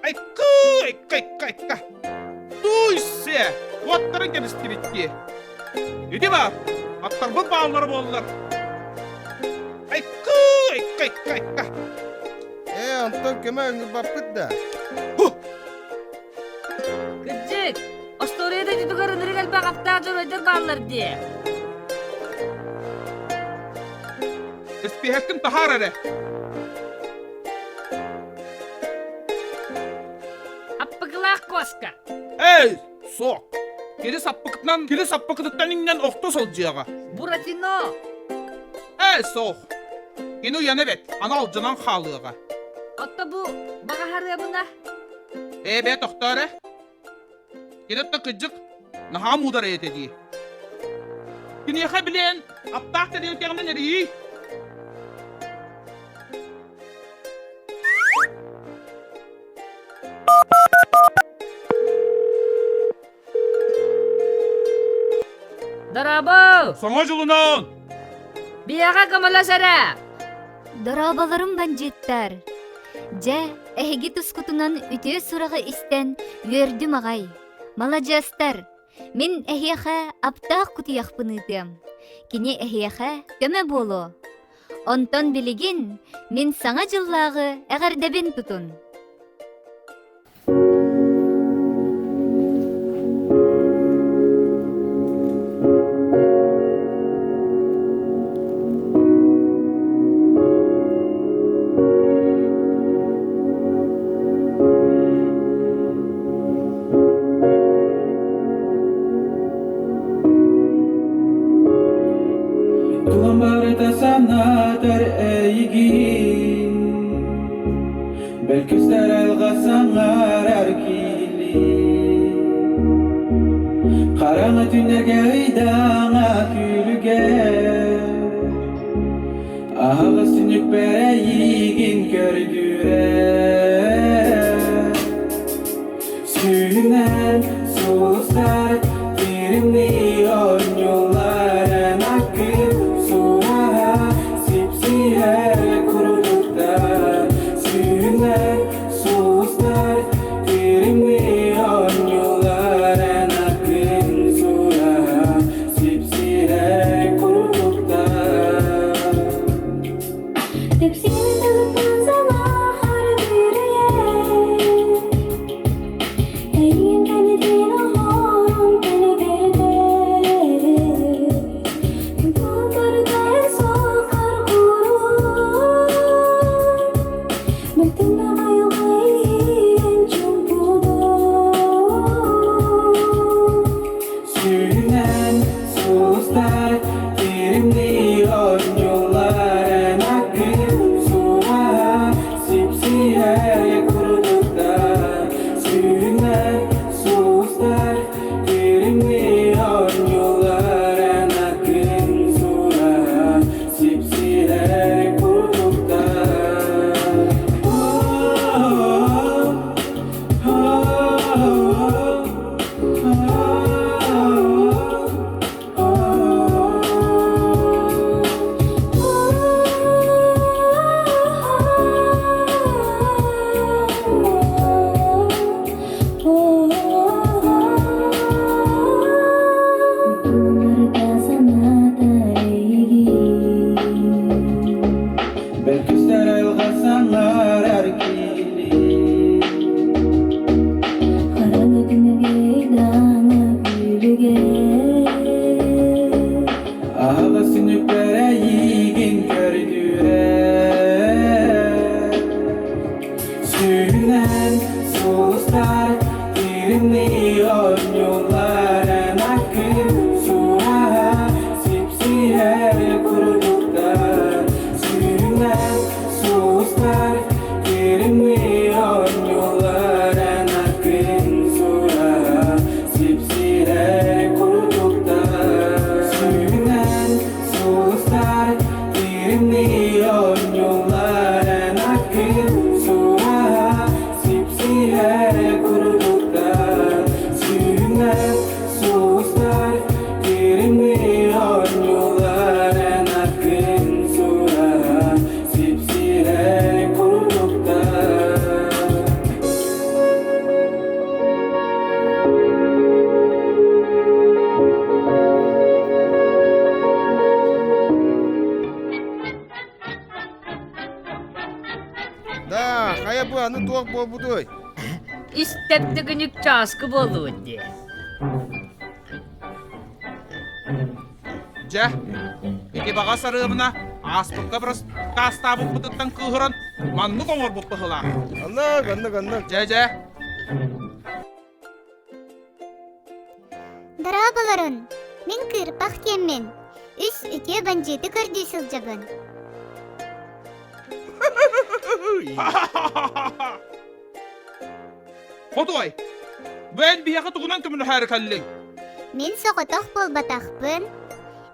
Айкыы, айка, айка, айка. Туй-се, уоттарын кэбистибит дии. Ити баар, аттарбыт бааллара буоллар. Айкыы, айка, айка, айка. Ээ, онтон көмө ыҥырбаппыт да. Huh! Кырдьык, остуоруйа дойдутугар ынырык элбэх аптаах дьоруойдар бааллар дии. Испиэһэккин таһаар эрэ. Аппыкылаах куоска. Эй, суох. Кини саппыкытынан, кини саппыкытыттан иҥнэн охто сылдьыаҕа. Буратино. Эй, суох. Кини уйана эбэт, аны алдьанан хаалыаҕа. Отто бу баҕаһарыабына. Ээ, бээ, тохтоо эрэ. Кини отто кыдьык, наһаа муударай этэ дии. Киниэхэ билэн, аптаах тэриэлкэҕинэн эрийий. Дорообо! Саҥа дьылынан! Биһиэхэ көмөлөс эрэ! Дорооболорум бандьыыттар! Дьэ, эһиги тускутунан үтүө сураҕы истэн үөрдүм аҕай. Маладьыастар! Мин эһиэхэ аптаах кутуйахпын ыытыам. Кини эһиэхэ көмө буолуо. Онтон билигин мин Саҥа дьыллааҕы эҕэрдэбин тутун. Тулам барыта санаатар эйигин Бэлкистэр айылҕа саҥарар киилии Хараҥа түннэргэ ыйдаҥа күлүгэ Аһаҕас түннүкпэр эйигин көрдүүрэ Сүүнэн сулустар тиримнии оонньууллар Аккын сураһа сипсиһэр курдуктар Сүүнэн сулустар тиримнии оонньууллар Аккын сураһа сипсиһэр курдуктар Сүүнэн сулустар тиримнии оонньууллар Аккын сураһа сипсиһэр курдуктар Сүүнэн сулустар тиримнии оонньууллар Аккын сураһа сипсиһэр курдуктар Бэркистэр айылҕа саҥарар киилии Хараҥа күнүгэ даана күлүгэ Аһаҕас түннүкпэр эйиигин көрдүүрэ Сүүнэн сулустар тиримнии оонньууллар Аккын сураһа сипсиһэр курдуктар Сүүнэн сулустар тиримнии оонньууллар Аккын сураһа сипсиһэр курдуктар Сүүнэн сулустар тиримнии оонньууллар Аккын сураһа сипсиһэр курдуктар Сүүнэн сулустар. аны туох буолбутуй? Истэптигиник чааскы буолуо дии. Дьэ, ити баҕа сарыабына ааспыкка таастаабыппытыттан кыыһыран маннык оҥорбут быһыылаах. Оннук, оннук, оннук. Дьэ, дьэ. Дорооболорун! Мин Кыырпах диэммин. Үс үтүө бандьыыты көрдүү сылдьабын. Хотуой, бу эн биһиэхэ тугунан көмөлөһөөрү кэллиҥ? Мин соҕотох буолбатахпын.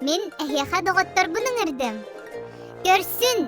Мин эһиэхэ доҕотторбун ыҥырдым. Көрсүн!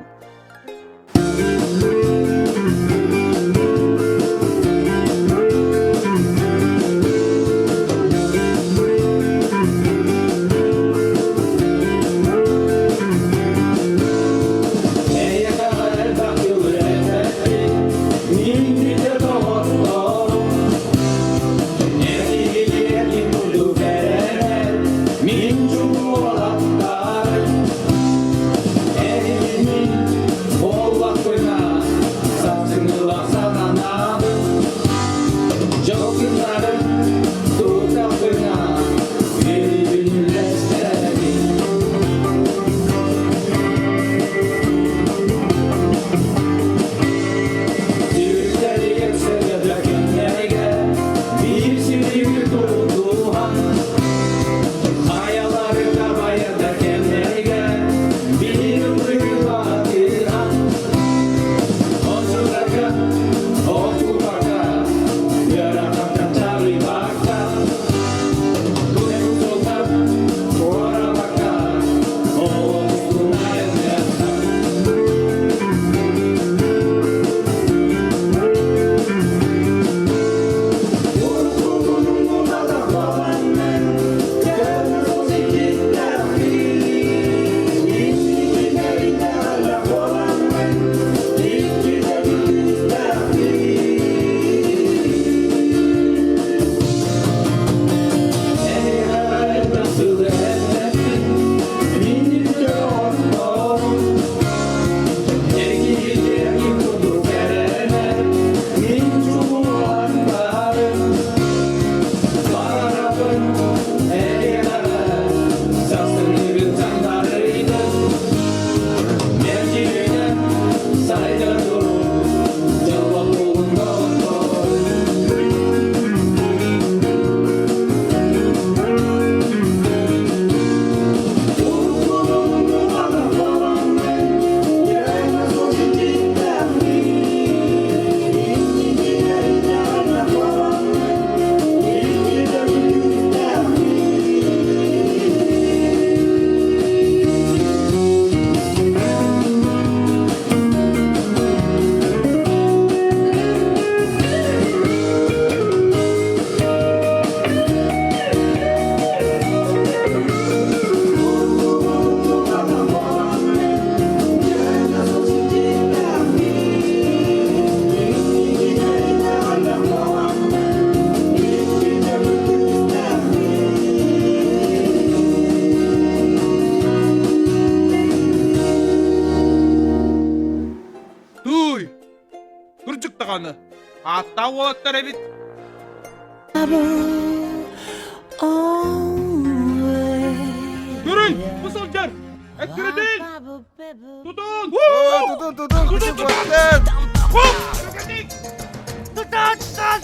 Тууй! Кырдьык даҕаны, ааттаах уолаттар эбит. Көрүҥ, бу сылдьар! Эккирэтин! Тутун! Тутун, тутун, тутун, тутун! Тутун, тутун!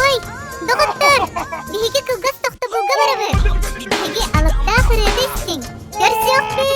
Ой, доҕоттор! Биһиги кылгас тохтобулга барабыт. Биһиги алыптаах ырыата истиҥ. Көрсүөхпүт!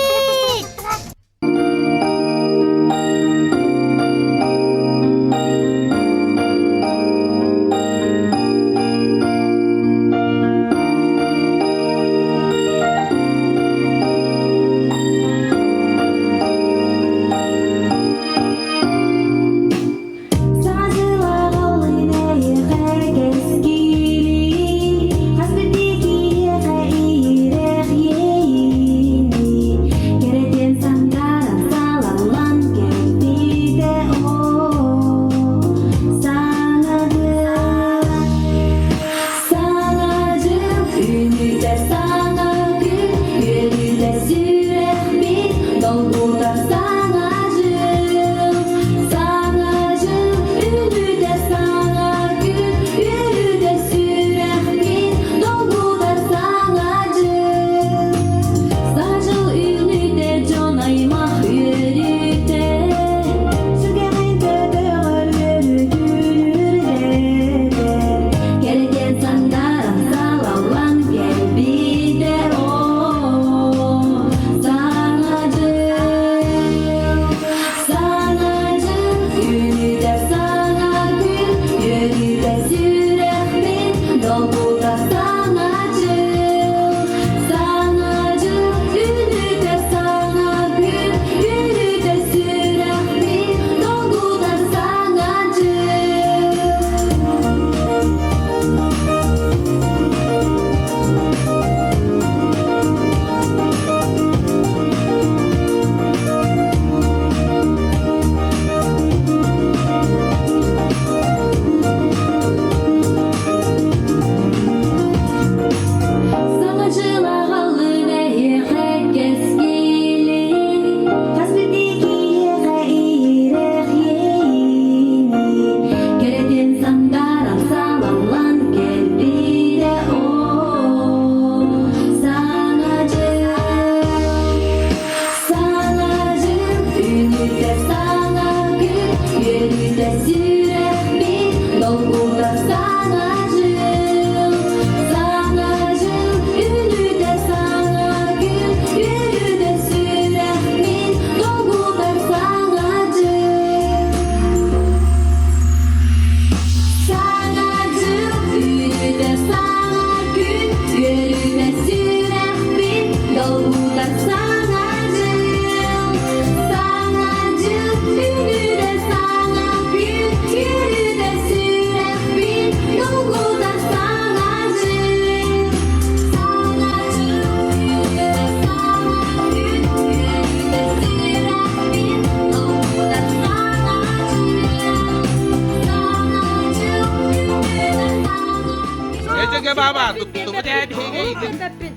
Туттубут ээ биһиги эйигин. Биэрбэппин.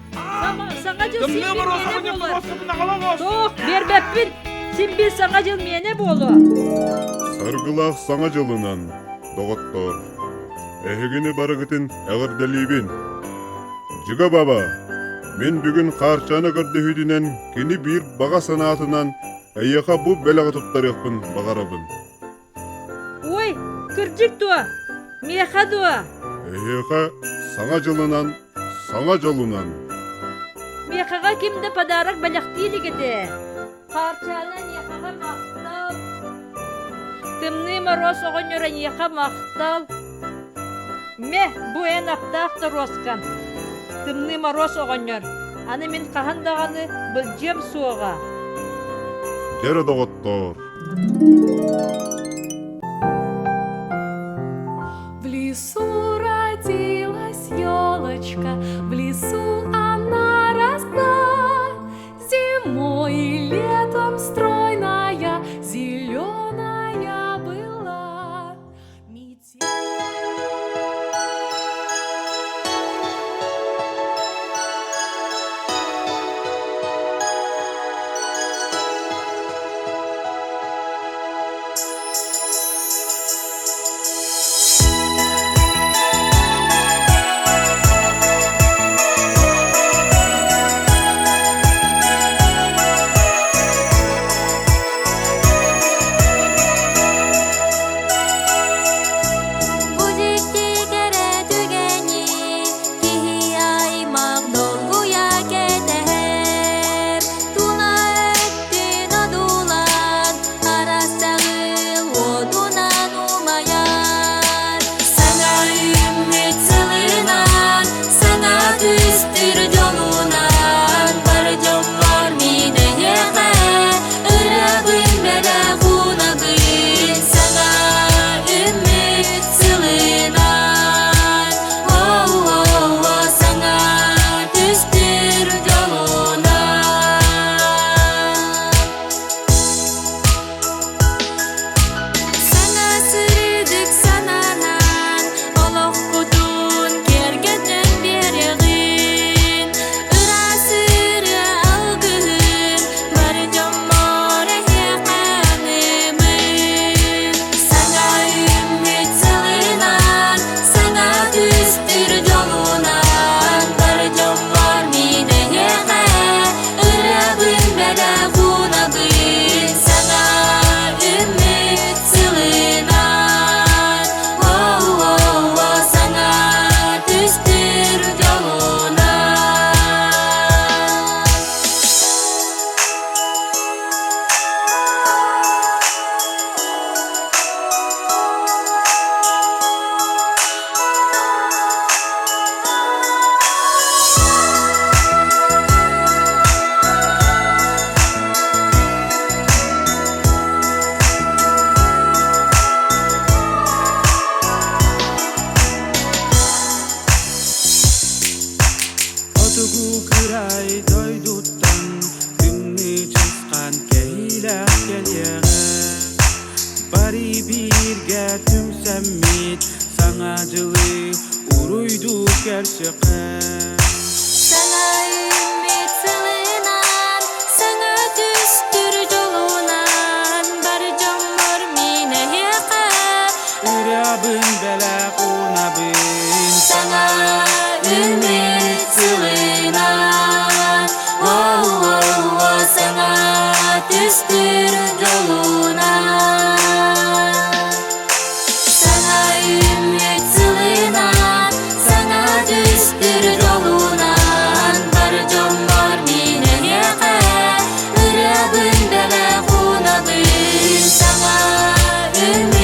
Саҥа дьыл Тымныы син биир Моруос миэнэ оҕонньор буолар. торуоскатын аҕала оҕус. Суох, биэрбэппин. Син биир саҥа дьыл миэнэ буолуо. Саргылаах Саҥа дьылынан, доҕоттоор! Эһигини барыгытын эҕэрдэлиибин! Дьыга баба, мин бүгүн Хаарчаана көрдөһүүтүнэн кини биир баҕа санаатынан эйиэхэ бу бэлэҕи туттарыахпын баҕарабын. Ой, кырдьык дуо? Миэхэ дуо? Эһиэхэ Саҥа дьылынан, саҥа дьолунан! Миэхэҕэ ким да подарок бэлэхтии илик этэ. Хаарчаана эйиэхэҕэ махтал. Тымныы Моруос оҕонньор эйиэхэ махтал. Мэ, бу эн аптаах торуоскан. Тымныы Моруос оҕонньор, аны мин хаһан даҕаны былдьыам суоҕа. Дьэ доҕоттоор, В лесу родилась елочка, в лесу она росла. Зимой и летом стройная, зеленая была. Метель Бу дьикти кэрэ түгэни киһи аймах долгуйа кэтэһэр. Тула өттүн одуулаан, арассаҕыл уотунан умайар. Саҥа үүммүт сылынан, саҥа түстүр дьолунан, бар дьоммор мин эйиэхэ ырыабын бэлэх уунабын. Саҥа үүммүт сылынан, о-о-о, саҥа түстүр дьолунан. Саҥа сырдык санаанан олохпутун киэргэтэн биэриэҕин, ыраас ырыа алгыһын бары дьоммор эһиэхэ аныыбын. Саҥа үүммүт сылынан, саҥа түстүр дьолунан, бары дьоммор мин эһиэхэ ырыабын бэлэх уунабын. Саҥа үүммүт сылынан, о-о-о, саҥа түстүр дьолунан. Хотугу кырай дойдуттан тымныы чысхаан кэһиилээх кэлиэҕэ. Бары бииргэ түмсэммит Саҥа дьылы уруйдуу көрсүөххэ. Саҥа үүммүт сылынан, саҥа түстүр дьолунан, бар дьоммор мин эһиэхэ Ырыабын бэлэх уунабын. Саҥа үүммүт сылынан, о-о-о, саҥа түстүр дьолунан. Саҥа үүммүт сылынан, саҥа түстүр дьолунан, бар дьоммор мин эһиэхэ ырыабын бэлэх уунабын. Саҥа үүммүт